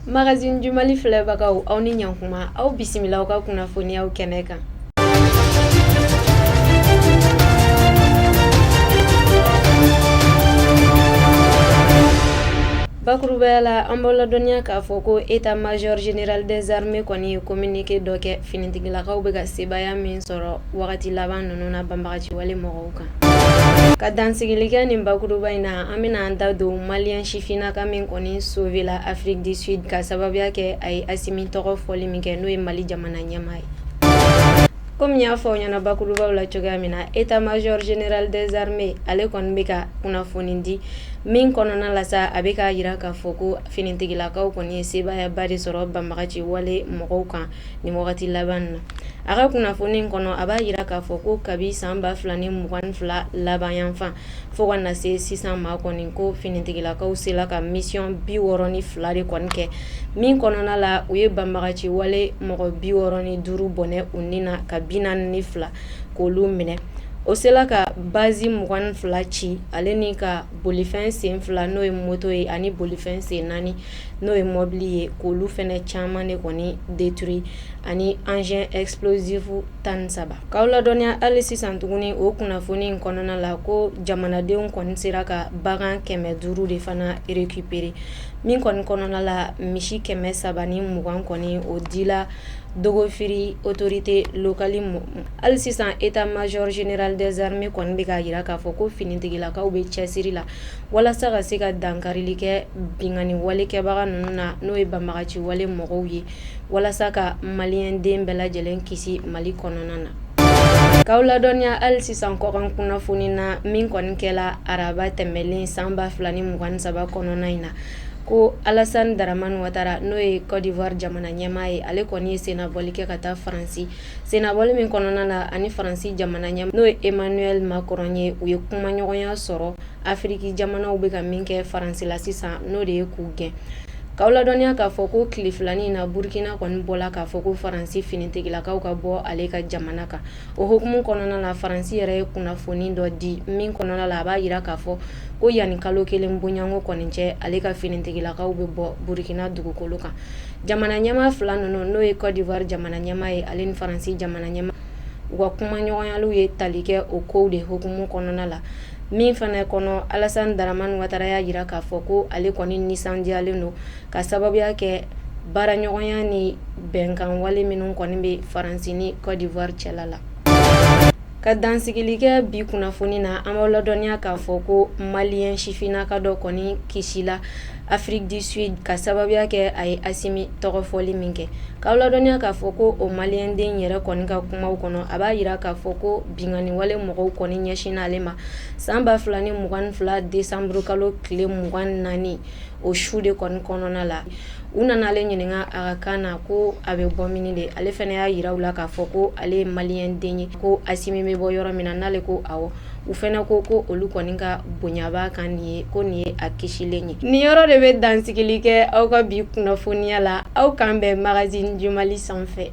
Magazine du Mali filɛbagaw, aw ni ɲankuma, aw bisimila aw ka kunnafoniyaw kɛnɛ kan. Bakurubaya la, an b'aw ladɔnniya k'a fɔ ko état major général des armées kɔni ye communiqué dɔ kɛ, finitigilakaw bɛ ka sebaaya min sɔrɔ wagati laban ninnu na banbagaciwale mɔgɔw kan. Ka dansigili kɛ nin bakuruba in na, an bɛna an da don malien sifinnaka min kɔni sauvé la Afrique du Sud ka sababuya kɛ a ye Asimi tɔgɔ fɔli min kɛ, n'o ye Mali jamana ɲɛmaa ye. Komi n y'a fɔ aw ɲɛna bakurubaw la cogoya min na, état major général des armées ale kɔni bɛ ka kunnafoni di min kɔnɔna la sa, a bɛ k'a jira k'a fɔ ko finitigilakaw kɔni ye sebaayaba de sɔrɔ banbagaci wale mɔgɔw kan nin wagati laban na. A ka kunnafoni kɔnɔ, a b'a jira k'a fɔ ko kabi san 2022 laban yanfan fo ka na se sisan ma kɔni, ko finitigilakaw sela ka mission 62 de kɔni kɛ, min kɔnɔna la u ye banbagaci wale mɔgɔ 65 bɔnɛ u ni na, ka 42 k'olu minɛ. O sela ka base 22 ci, ale ni ka bolifɛn sen fila, n'o ye moto ye, ani bolifɛn sen naani, n'o ye mɔbili ye, k'olu fɛnɛ caman de kɔni détruit, ani engin explosif 13. K'aw ladɔnniya hali sisan tuguni o kunnafoni in kɔnɔna la ko jamanadenw kɔni sera ka bagan 500 de fana récupérer, min kɔni kɔnɔna la misi 320 kɔni o dila Dogofiri autorité locale. Hali sisan, état major général des armées kɔni bɛ k'a jira k'a fɔ ko finitigilakaw bɛ cɛsiri la walasa ka se ka dankarili kɛ binkanni wale kɛbaga ninnu na, n'o ye banbagaci wale mɔgɔw ye, walasa ka malien den bɛɛ lajɛlen kisi Mali kɔnɔna na. K'aw ladɔnniya hali sisan kɔkan kunnafoni na, min kɔni kɛla araba tɛmɛlen san 2023 kɔnɔna in na, ko Alassane Dramane Ouattara, n'o ye Côte d'Ivoire jamana ɲɛmaa ye, ale kɔni ye sennabɔli kɛ ka taa Faransi, sennabɔli min kɔnɔna na ani Faransi jamana ɲɛmaa, n'o ye Emmanuel Macron ye, u ye kumaɲɔgɔnya sɔrɔ Afiriki jamanaw bɛ ka min kɛ Faransi la sisan, n'o de ye k'u gɛn. K'aw ladɔnniya k'a fɔ ko tile filanin na, Burkina kɔni bɔla k'a fɔ ko Faransi finitigilakaw ka bɔ ale ka jamana kan. O hukumu kɔnɔna la, Faransi yɛrɛ ye kunnafoni dɔ di min kɔnɔna la a b'a jira k'a fɔ ko yanni kalo kelen bonyanko kɔni cɛ, ale ka finitigilakaw bɛ bɔ Burkina dugukolo kan. Jamana ɲɛmaa fila ninnu, n'o ye Côte d'Ivoire jamana ɲɛmaa ye ale ni Faransi jamana ɲɛmaa, u ka kumaɲɔgɔnyaliw ye tali kɛ o kow de hukumu kɔnɔna la, min fana kɔnɔ Alassane Dramane Ouattara y'a jira k'a fɔ ko ale kɔni nisɔndiyalen don ka sababuya kɛ baaraɲɔgɔnya ni bɛnkan wale minnu kɔni bɛ Faransi ni Côte d'Ivoire cɛla la. Ka dansigili kɛ bi kunnafoni na, an b'aw ladɔnniya k'a fɔ ko malien sifinnaka dɔ kɔni kisila Afrique du Sud ka sababuya kɛ a ye Asimi tɔgɔ fɔli min kɛ. K'aw ladɔnniya k'a fɔ ko o malien den yɛrɛ kɔni ka kumaw kɔnɔ, a b'a jira k'a fɔ ko binkanni wale mɔgɔw kɔni ɲɛsinna ale ma san 2022 décembre kalo tile 24, o su de kɔni kɔnɔna la. U nana ale ɲininka a ka kan na ko a bɛ bɔ mini de. Ale fana y'a jira u la k'a fɔ ko ale ye malien den ye, ko Asimi bɛ bɔ yɔrɔ min na, n'ale ko awɔ. U fana ko ko olu kɔni ka bonya b'a kan nin ye, ko nin ye a kisilen ye. Nin yɔrɔ de bɛ dansigili kɛ aw ka bi kunnafoniya la. Aw k'an bɛn Magazine du Mali sanfɛ.